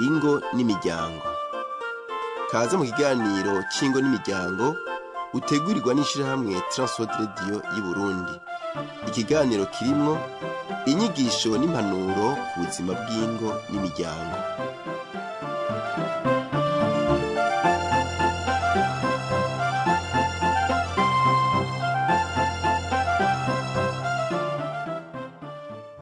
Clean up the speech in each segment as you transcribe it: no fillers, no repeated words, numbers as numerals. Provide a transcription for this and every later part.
Ingo n'imiryango. Kaze mu kiganiro c'ingo n'imiryango utegurirwa n'ishirahamwe Transworld Radio y'Uburundi. Ikiganiro kirimwo inyigisho n'impanuro ku buzima bw'ingo n'imiryango.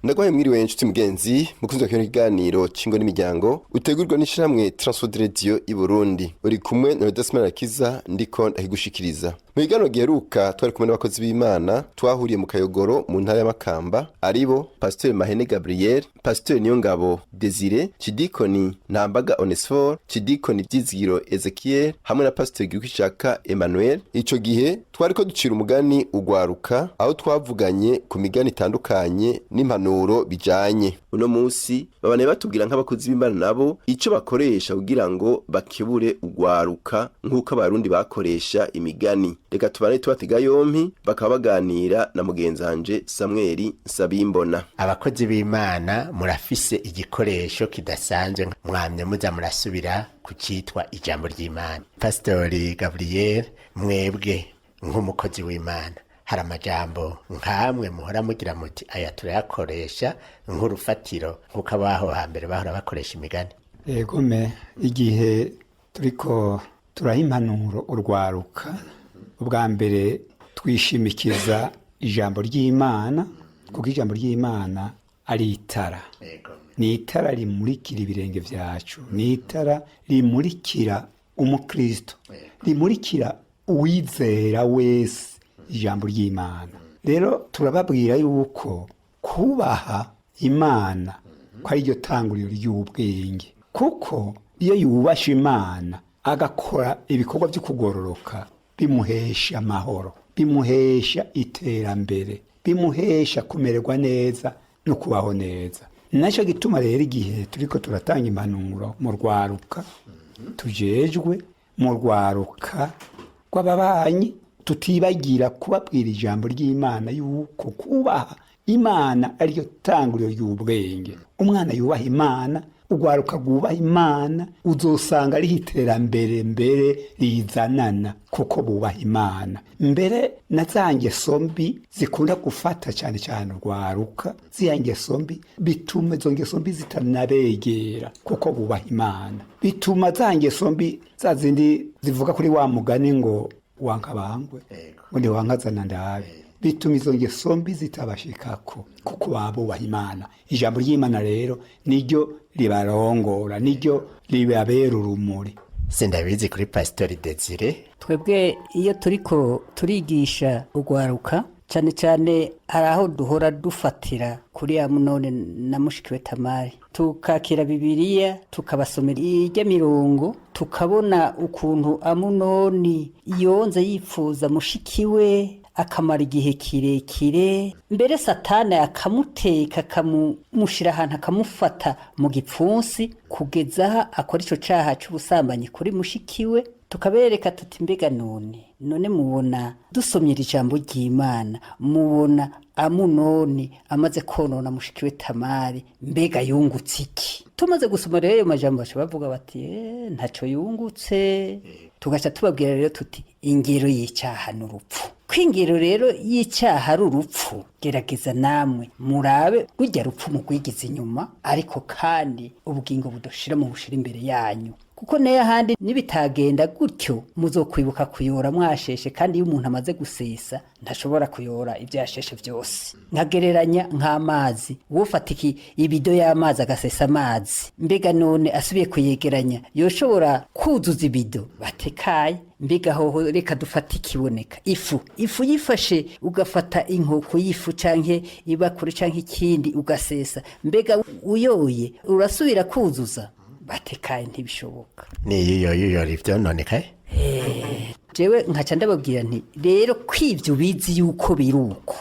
Ndagwaye mwiriwe nshuti mugenzi mukunzi wa kino kiganiro c'ingo n'imiryango utegurwa n'ishirahamwe Transworld Radio y'Uburundi. Uri kumwe na Rodasman Rakiza, ndiko ndakigushikiriza. Mu kiganiro giheruka twari kumwe n'abakozi b'Imana twahuriye mu Kayogoro mu ntara ya Makamba, aribo Pasteur Mahene Gabriel, Pasteur Niyongabo Desire, Cidikoni Ntambaga Onesphore, Cidikoni Vyizigiro Ezekiel hamwe na Pasteur Girukishaka Emmanuel. Ico gihe twariko ducira umugani ugwaruka, aho twavuganye ku migani itandukanye n'impanuro bijanye. Uno musi babane batubwira nk'abakozi b'Imana nabo ico bakoresha kugira ngo bakebure ugwaruka nk'uko abarundi bakoresha imigani. Reka tubane tubatega yompi, bakaba baganira na mugenzanje Samuel Sabimbona. Abakozi b'Imana murafise igikoresho kidasanzwe, mwamye muza murasubira ku citwa ijambo ry'Imana. Pastori Gabriel, mwebwe nk'umukozi w'Imana hari amajambo nkamwe muhora mugira muti aya turayakoresha nk'urufatiro, nk'uko abaho hambere bahora bakoresha imigani? Egome, igihe turiko turaha impanuro urwaruka, ubwa mbere twishimikiza ijambo ry'Imana, kuko ijambo ry'Imana ari itara. Ni itara rimurikira ibirenge vyacu, ni itara rimurikira umukristo, rimurikira uwizera wese ijambo ry'Imana. Rero turababwira yuko kubaha Imana ko ari ryo tanguriro ry'ubwenge, kuko iyo yubashe Imana agakora ibikorwa byo kugororoka, bimuhesha amahoro, bimuhesha iterambere, bimuhesha kumererwa neza no kubaho neza. Nacyo gituma rero igihe turiko turatanga impanuro mu rwaruka tujejwe, mu rwaruka rw'ababanyi, tutibagira kubabwira ijambo ry'Imana yuko kubaha Imana ariryo tanguriro ry'ubwenge. Umwana yubaha Imana, urwaruka rwubaha Imana, uzosanga ariho iterambere mbere rizanana, kuko bubaha Imana. Mbere na za ngeso mbi zikunda gufata cyane cyane urwaruka, ziya ngeso mbi bituma izo ngeso mbi zitanabegera, kuko bubaha Imana. Bituma za ngeso mbi za zindi zivuga kuri wa mugani ngo wanka bangwe ngo ntiwankazana ndabe, bituma izo ngeso mbi zitabashikako, kuko baba bubaha Imana. Ijambo ry'Imana rero niryo ribarongora, niryo ribabera urumuri. Sindabizi kuri Pastori Desire. Twebwe iyo turiko turigisha urwaruka, cyane cyane hari aho duhora dufatira kuri Amunoni na mushikiwe Tamari, tukakira Bibiliya tukabasomera ijya mirongo, tukabona ukuntu Amunoni yonze yipfuza mushikiwe akamara igihe kirekire, mbere Satani akamuteka akamushira ahantu akamufata mu gipfunsi kugeza akora ico caha c'ubusambanyi kuri mushikiwe. Tukabereka tuti mbega none mubona dusomye ijambo ry'Imana, mubona Amunoni amaze konona mushikiwe Tamari, mbega yungutse iki? Tumaze gusoma rero ayo majambo baca bavuga bati ntaco yungutse. Tugaca tubabwira rero tuti ingero y'icyaha n'urupfu. Kwingero rero y'icyaha ari urupfu, gerageza namwe murabe rujya rupfu mugwigiza inyuma, ariko kandi ubugingo budoshira mu bushira imbere yanyu, kuko nayo ahandi nibitagenda gutyo muzokwibuka kuyora mwasheshe, kandi iyo umuntu amaze gusesa ntashobora kuyora ibyo yasheshe byose. Nkagereranya nk'amazi, wofata ibido y'amazi agasesa amazi, mbega none asubiye kuyegeranya yoshobora kuzuza ibido? Batekaye. Mbega hoho reka dufate ikiboneka, ifu yifashe ugafata inkoko y'ifu canke ibakuri canke ikindi ugasesa, mbega uyoye urasubira kuzuza? Batekaye, ntibishoboka. Niyo yuyora ivyononekaye. Jewe nkaca ndababwira nti rero kwivyo ubizi yuko biruko,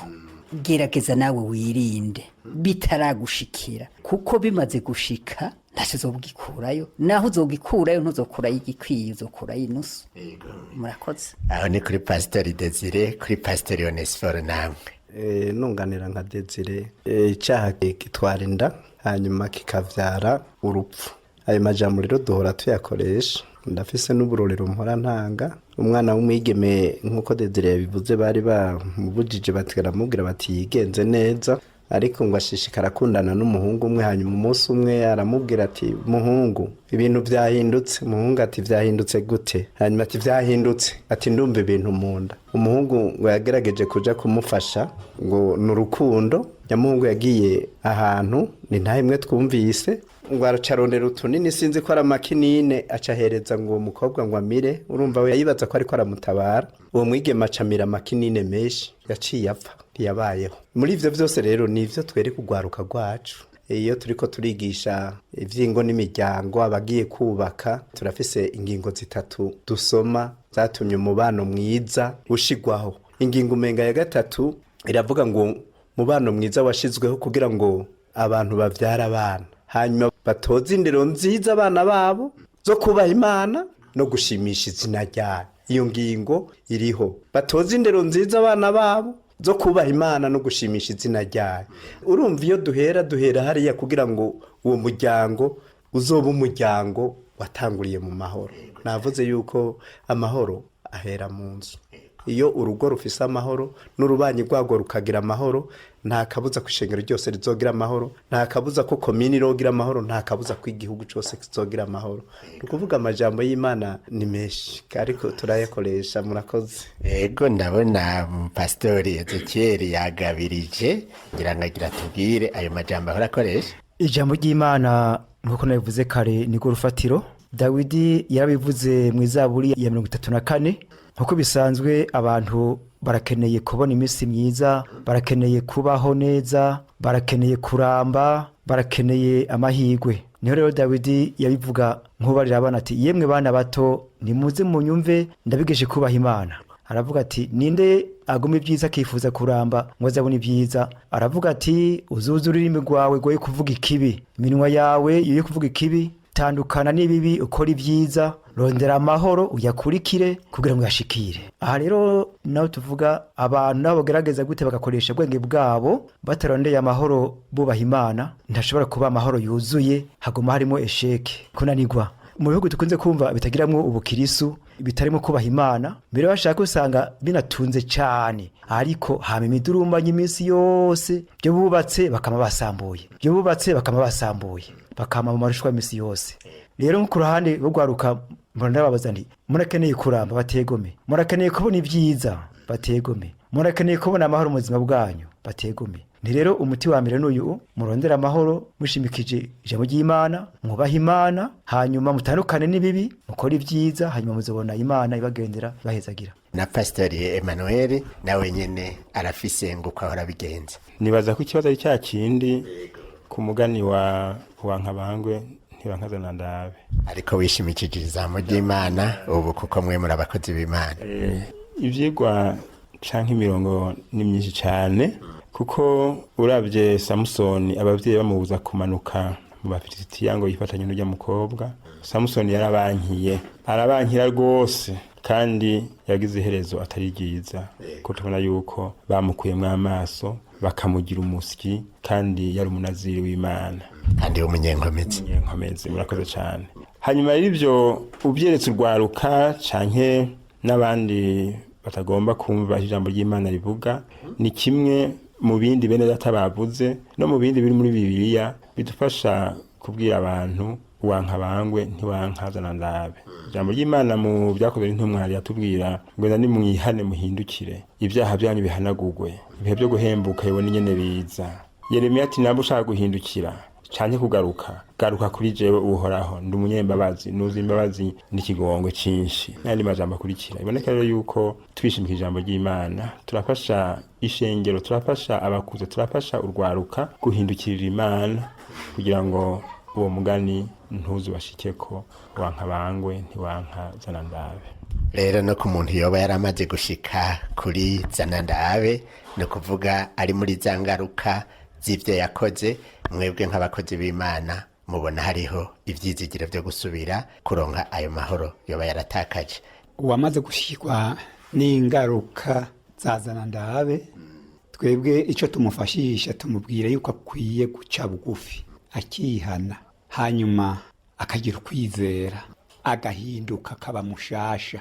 gerageza nawe wirinde bitaragushikira, kuko bimaze gushika ntacyo uzogikurayo, naho uzogikurayo ntuzokurayo igikwiye, uzokurayo inusu. Murakoze. Aho ni kuri Pastori Desire. Kuri Pastori Onesphore namwe? Nunganira nka Desire, icyaha gitwara inda hanyuma kikavyara urupfu. Ayo majambo rero duhora tuyakoresha. Ndafise n'uburorero mpora ntanga. Umwana w'umwigeme, nk'uko Desire yabivuze, bari bamubujije, baramubwira bati yigenze neza, ariko ngo ashishikara akundana n'umuhungu umwe. Hanyuma umunsi umwe aramubwira ati: "Muhungu, ibintu byahindutse." Umuhungu ati: "Byahindutse gute?" Hanyuma ati: "Byahindutse," ati: "Ndumva ibintu mu nda." Umuhungu ngo yagerageje kuja kumufasha, ngo ni urukundo. Nyamuhungu yagiye ahantu ni nta imwe twumvise, ngo aracarondera utunini, sinzi ko ari amakinine, acahereza ngo uwo mukobwa ngo amire. Urumva we yibaza ko ariko aramutabara. Uwo mwigeme acamira amakinine menshi, yaciye apfa, ntiyabayeho. Muri ivyo vyose rero ni ivyo twereka urwaruka rwacu iyo turiko turigisha ivyingo n'imiryango, abagiye kubaka. Turafise ingingo zitatu dusoma zatumye umubano mwiza ushigwaho. Ingingo umenga ya gatatu iravuga ngo umubano mwiza washizweho kugira ngo abantu bavyara abana, hanyuma batoze indero nziza abana babo zo kubaha Imana no gushimisha izina ryayo. Iyo ngingo iriho: batoze indero nziza abana babo zo kubaha Imana no gushimisha izina ryayo. Urumva iyo duhera, duhera hariya kugira ngo uwo muryango uzobe umuryango watanguriye mu mahoro. Navuze yuko amahoro ahera mu nzu. Iyo urugo rufise amahoro n'urubanyi rwarwo rukagira amahoro, nta kabuza ko ishengero ryose rizogira amahoro, nta kabuza ko komini irogira amahoro, nta kabuza ko igihugu cyose kizogira amahoro. Ni ukuvuga amajambo y'Imana ni menshi, ariko turayakoresha. Murakoze. Ego, ndabona Pasitori Ezekiel yagabirije, ngira ngo agira tubwire ayo majambo ahora akoresha. Ijambo ry'Imana, nk'uko nabivuze kare, ni rwo rufatiro. Dawidi yarabivuze mu Izaburi ya 34. Nk'uko bisanzwe, abantu barakeneye kubona iminsi myiza, barakeneye kubaho neza, barakeneye kuramba, barakeneye amahirwe. Niho rero Dawidi yabivuga nk'ubarira abana ati: "Yemwe bana bato, nimuze munyumve, ndabigishe kubaha Imana." Aravuga ati: "Ninde aguma ibyiza akifuza kuramba ngo azabone ibyiza?" Aravuga ati: "Uzuze ururimi rwawe rwoye kuvuga ikibi, iminwa yawe yoye kuvuga ikibi. Tandukana n'ibibi, ukora ibyiza, rondera amahoro uyakurikire kugira ngo uyashikire." Aha rero naho tuvuga abantu nabo bagerageza gute bagakoresha ubwenge bwabo batarondeye amahoro bubaha Imana, ntashobora kuba amahoro yuzuye, haguma harimo échec, kunanirwa. Mu bihugu dukunze kumva bitagiramwo ubukirisu, bitarimo kubaha Imana, mbere bashaka usanga binatunze cyane, ariko hama imidurumbanyo iminsi yose, byo bubatse bakama basambuye, byo bubatse bakama basambuye, bakama mu marushwa iminsi yose. Rero nko ku ruhande rwo mbona ndababaza nti: "Murakeneye kuramba?" Bategome. "Murakeneye kubona ibyiza?" Bategome. "Murakeneye kubona amahoro mu buzima bwanyu?" Bategome. Ni rero umuti wa mbere n'uyu: murondera amahoro mushimikije ijambo ry'Imana, mwubahe Imana, hanyuma mutandukane n'ibibi, mukore ibyiza, hanyuma muzobona Imana ibagendera, ibahezagira. Na Pasitori Emmanuel nawe nyene arafise ngo uko ahora abigenza. Nibaza ko ikibazo ari cya kindi ku mugani wa Wankabangwe ntibankazana ndabe. Ariko wishimikije ijambo ry'Imana ubu, kuko mwe muri abakozi b'Imana. Ivyigwa canke imirongo ni myinshi cane, kuko urabye Samusoni, abavyeyi bamubuza kumanuka mu Bafilisitiya ngo yifatanye n'urya mukobwa, Samusoni yarabankiye, arabankira rwose, kandi yagize iherezo atari ryiza, ko tubona yuko bamukuyemwo amaso bakamugira umusyi, kandi yari umunaziri w'Imana. Kandi w'umunyenkomezi. Umunyenkomezi, murakoze cyane. Hanyuma rero ibyo ubyeretse urwaruka canke n'abandi batagomba kumva ijambo ry'Imana rivuga, ni kimwe mu bindi bene data bavuze no mu bindi biri muri Bibiliya bidufasha kubwira abantu wanka bangwe ntiwankazana ndabe. Ijambo ry'Imana mu Byakozwe n'Intumwa yatubwira ngo ni mwihane muhindukire, ibyaha byanyu bihanagurwe, ibihe byo guhembuka bibone ingene biza. Yeremiya ati: "Namba ushaka guhindukira canke kugaruka, garuka kuri jewe Uhoraho, ndi umunyembabazi, nuzi imbabazi n'ikigongwe cinshi," n'ayandi majambo akurikira. Iboneka rero yuko twishimika ijambo ry'Imana, turafasha ishengero, turafasha abakuze, turafasha urwaruka guhindukirira Imana kugira ngo uwo mugani ntuzubashikeko, wanka bangwe ntiwanka zana ndabe. Rero no ku muntu yoba yaramaze gushika kuri zana ndabe, ni ukuvuga ari muri za ngaruka z'ibyo yakoze, mwebwe nk'abakozi b'Imana mubona hariho ibyizigiro byo gusubira kuronka ayo mahoro yoba yaratakaje? Uwamaze gushyirwa n'ingaruka zazana ndabe, twebwe icyo tumufashisha, tumubwira yuko akwiye guca bugufi akihana, hanyuma Akagira ukwizera, agahinduka, akaba mushasha.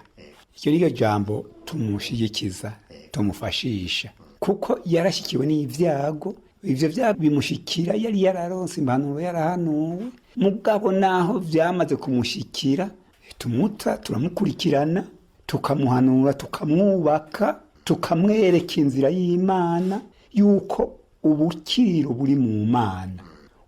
Iryo ni ryo jambo tumushigikiza, tumufashisha, kuko yarashyikiwe n'ibyago. Ibyo byago bimushikira yari yararonse impanuro, yarahanuwe. Mugabo naho byamaze kumushikira, tumuta turamukurikirana, tukamuhanura, tukamwubaka, tukamwereka inzira y'Imana, yuko ubukiriro buri mu Mana,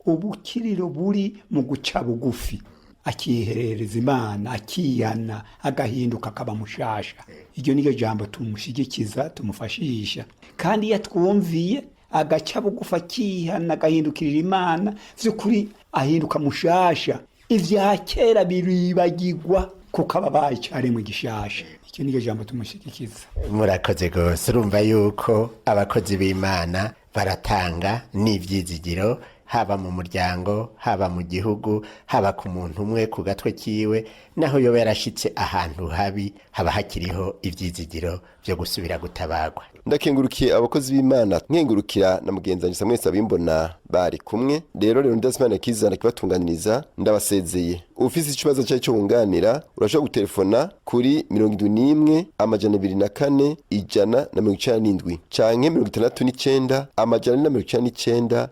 ubukiriro buri mu guca bugufi, akiherereza Imana, akihana, agahinduka, akaba mushasha. Iryo ni ryo jambo tumushyigikiza, tumufashisha. Kandi iyo atwumviye, agaca bugufi, akihana, agahindukirira Imana by'ukuri, ahinduka mushasha. Ibya kera biribagirwa, kuko aba abaye icyaremwe gishasha. Icyo ni ryo jambo tumushyigikiza. Murakoze rwose. Urumva yuko abakozi b'Imana baratanga n'ibyizigiro, haba mu muryango, haba mu gihugu, haba ku muntu umwe ku gatwe kiwe. Naho yoba yarashyitse ahantu habi, haba hakiriho ibyizigiro byo gusubira gutabagwa. Ndakengurukiye abakozi b'Imana, nkengurukira na mugenzi wanjye Samuel Sabimbona bari kumwe. Rero Ndazimana kizana kibatunganiriza, ndabasezeye. Ufise ikibazo cyawe cyo wunganira, urashobora gutelefona kuri 71 204 197 canke 69 499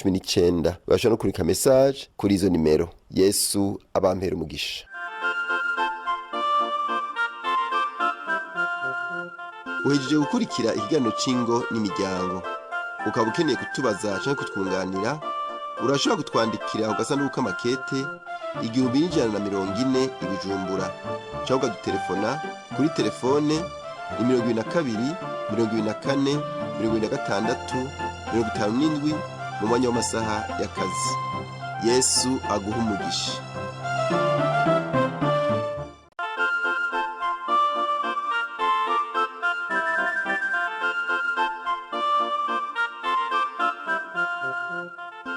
619. Urashobora no kurika message kuri izo nimero. Yesu abampera umugisha. Uhejeje gukurikira ikiganiro c'ingo n'imiryango. Ukaba ukeneye kutubaza canke kutwunganira, urashobora kutwandikira ku gasanduku k'amakete 1140 i Bujumbura, cyangwa ukadutelefona kuri telefone ni 22 24 26 57 mu mwanya w'amasaha y'akazi. Yesu aguha umugisha.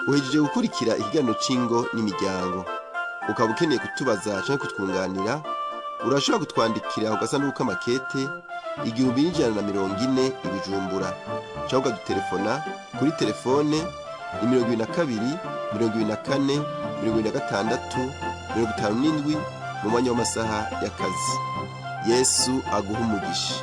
Uhejeje gukurikira ikiganiro c'ingo n'imiryango. Ukaba ukeneye kutubaza canke kutwunganira, urashobora kutwandikira ku gasanduku k'amakete 1140 i Bujumbura, cyangwa ukadutelefona kuri telefone ni 22 24 26 57 mu mwanya w'amasaha y'akazi. Yesu aguha umugisha.